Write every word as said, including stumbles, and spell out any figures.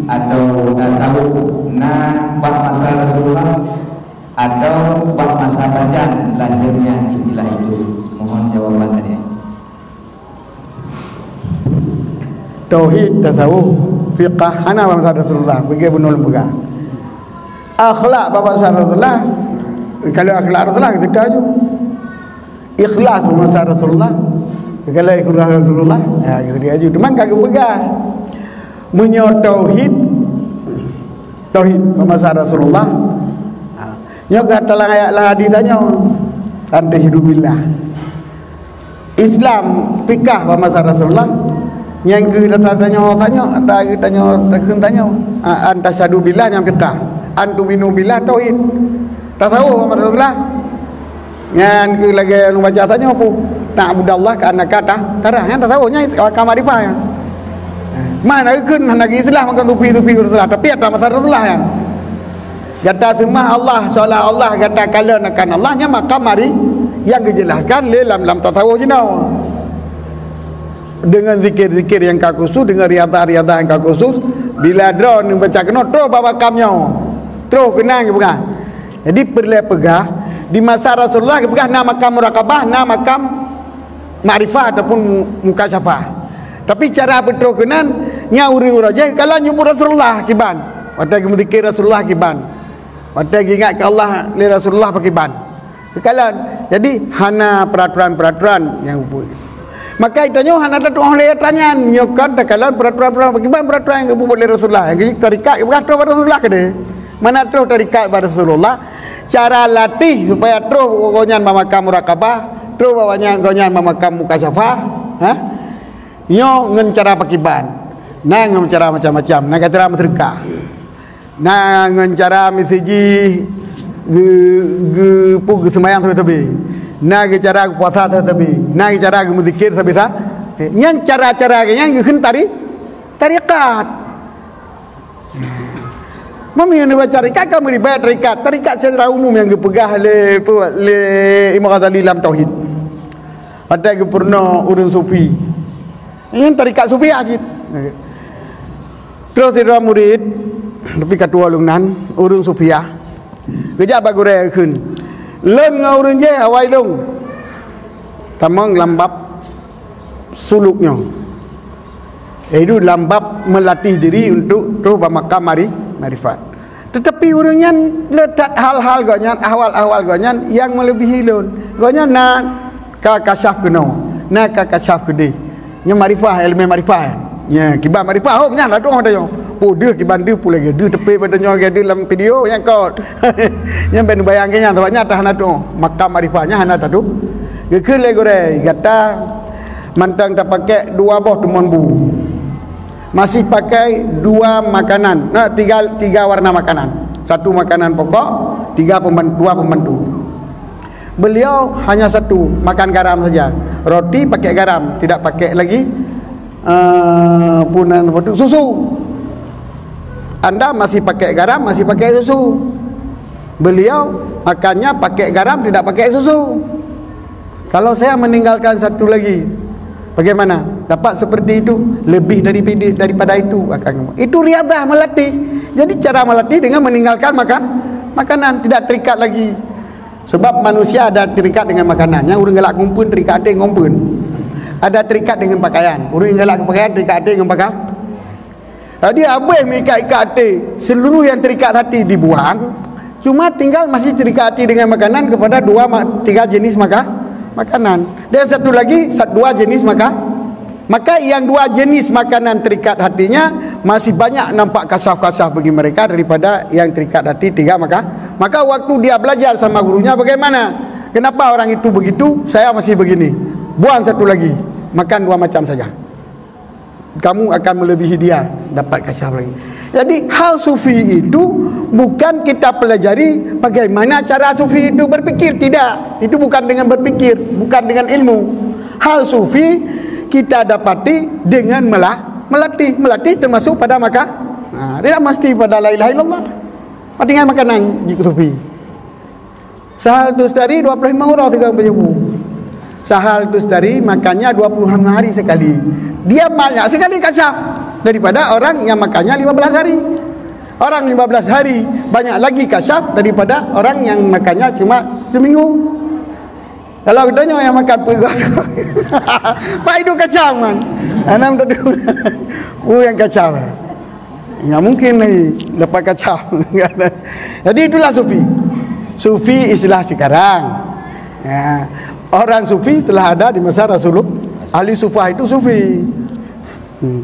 atau tasawuf na bak masa Rasulullah atau bak masa pajan lahirnya istilah itu? Mohon jawaban dari. Tauhid, tasawuf, fiqah hana bak masa Rasulullah, bagi bunoe lôn peugah. Akhlak bak masa Rasulullah, kalau akhlak Rasulullah kita aju. Ikhlas bak masa Rasulullah, kalau ikhlas Rasulullah, ya kita aju. Cuma ka geupeugah meunyoe tauhid, tauhid bak masa Rasulullah. Ha. Nyoe ka dalam ayat lah hadis tanyoe. Antasyhadu billah. Islam fiqah bak masa Rasulullah. Nyang keu tanyoe, tanyoe, ta-, tanyoe, takheun tanyoe. A-, antasyhadu billah nyang fiqah. Antu'minu billah tauhid. Tasawuf bak masa Rasulullah. Nyan keu lagèe nyang baca tanyoe pu. Ta'budallah ka'annaka ta-, tarah. Nyan tasawuf, nyan ka makrifah nyan. Mana kheun hana Islam akan tupi-tupi Rasulullah. Tapi ada masa Rasulullah nyan. Gata seumah Allah, seolah Allah gata kalon akan Allah, nyan makam mari nyang geujelaskan lé lam, lam tasawuf jinoe. Dengan zikir-zikir nyang ka khusus, dengan riadah-riadah nyang ka khusus, bila droe neubaca keunoe, troh bak makam nyoe. Troh keunan geupeugah. Jadi, peureulèe peugah, di masa Rasulullah geupeugah na makam muraqabah, na makam makrifah ataupun mukasyafah. Tapi cara peutroh keunan, nyan ureueng-ureueng jih, kalau nyebut Rasulullah kiban. Watèe geumeuzikir Rasulullah kiban. Watèe geuingat keu Allah lé Rasulullah pakiban. Keukalon. Jadi, hana peraturan-peraturan nyang beupeu-. Maka tanyoe hana tatu'oh lé atra nyan. Nyoe kan takalon peraturan-peraturan pakiban, peraturan nyang geubuet lé Rasulullah. Nyang geutarika geupeugah troh bak Rasulullah keudéh. Mana troh tarikat bak Rasulullah, cara latih supaya troh gobnyan bak makam muraqabah, troh bak gobnyan, gobnyan bak makam mukasyafah, ha? Nyoe ngon cara pakiban. Na ngon cara macam-macam, na ngon cara meuseudeukah. Na ngon cara miseujih geu-, geu-, pu-, geuseumayang sabe-sabe. Na geu cara geupuasa sabe-sabe. Na geu cara geumeuzikir sabe-sa-, nyan cara-cara geuh nyan geukheun tari-, tarikat. Meunyoe neubaca tarikat, ka meuribèe tarikat. Tarikat secara umum nyang geupeugah lé, lé Imam Ghazali lam Tauhid. Watèe geupeurunoe ureueng sufi. Nyan tarikat sufiah cit. Terus sidroe murit, tapi ka tuwo lôn nan, ureueng sufiah. Geujak bak gurèe geukheun, "Lôn ngon ureueng jéh awai lôn tamong lam bab suluk nyoe." Yaitu lam bab meulatéh diri untuk troh bak makam mari-, makrifat. Teutapi ureueng nyan le that hal-hal gobnyan, ahwal-ahwal gobnyan nyang meuleubèhi lôn. Gobnyan na ka kasyaf keunoe, na ka kasyaf keudéh. Nyan makrifah, ileumèe makrifah. Nya, kiban makrifah, hom nyan ladôm ada nyoe. Pu deuh kiban deuh, pu lagèe deuh teupé pada nyoe lagèe deuh lam video nyang kot. Nyan bèk neubayangkan nyan, sabab nyan hana tu'oh. Makam makrifah nyan hana tatu'oh. Geukheun lé gurèe, gata mantong tapakék dua boh teumon bu. Masih pakai dua makanan, nah, tiga, tiga warna makanan. Satu makanan pokok, tiga pemban-, dua pembantu. Beliau hanya satu, makan garam saja. Roti pakai garam, tidak pakai lagi, eh, punan apa tu, susu. Anda masih pakai garam, masih pakai susu. Beliau makannya pakai garam, tidak pakai susu. Kalau saya meninggalkan satu lagi, bagaimana? Dapat seperti itu, lebih dari, daripada itu akan. Itu riadah, melatih. Jadi cara melatih dengan meninggalkan makan, makanan, tidak terikat lagi. Sebab manusia ada terikat dengan makanan. Nyang ureueng galak ngumpeuen, terikat até ngumpeuen. Ada terikat dengan pakaian. Ureueng galak pakaian, terikat até ngon pakaian. Jadi habéh meuikat-ikat até, seluruh yang terikat hati dibuang, cuma tinggal masih terikat hati dengan makanan kepada dua ma-, tiga jenis maka-, makanan. Dan satu lagi, sa-, dua jenis maka-, maka yang dua jenis makanan terikat hatinya masih banyak nampak kasyaf-kasyaf bagi mereka daripada yang terikat hati tiga maka-, maka waktu dia belajar sama gurunya, bagaimana? Kenapa orang itu begitu, saya masih begini? Buang satu lagi, makan dua macam saja. Kamu akan melebihi dia, dapat kasyaf lagi. Jadi, hal sufi itu bukan kita pelajari bagaimana cara sufi itu berpikir, tidak. Itu bukan dengan berpikir, bukan dengan ilmu. Hal sufi kita dapati dengan mela-, melatih. Melatih termasuk pada maka-, ha, tidak mesti pada la ilaha illallah. Tinggal makanan jih sufi. Sahal Tustari dua puluh lima uroe sigoe peunyubu. Sahal Tustari makannya dua puluh lima hari sekali. Dia banyak sekali kasyaf. daripada orang yang makannya lima belas hari. Orang lima belas hari banyak lagi kasyaf daripada orang yang makannya cuma seminggu. Kalau kita nyoe yang makan perut, pak itu kacau kan. Anam tadi, oh yang kacau. Nggak mungkin lagi dapat kacau. Jadi itulah sufi. Sufi istilah sekarang. Ya. Orang sufi telah ada di masa Rasulullah. Ahli sufah itu sufi. Hmm.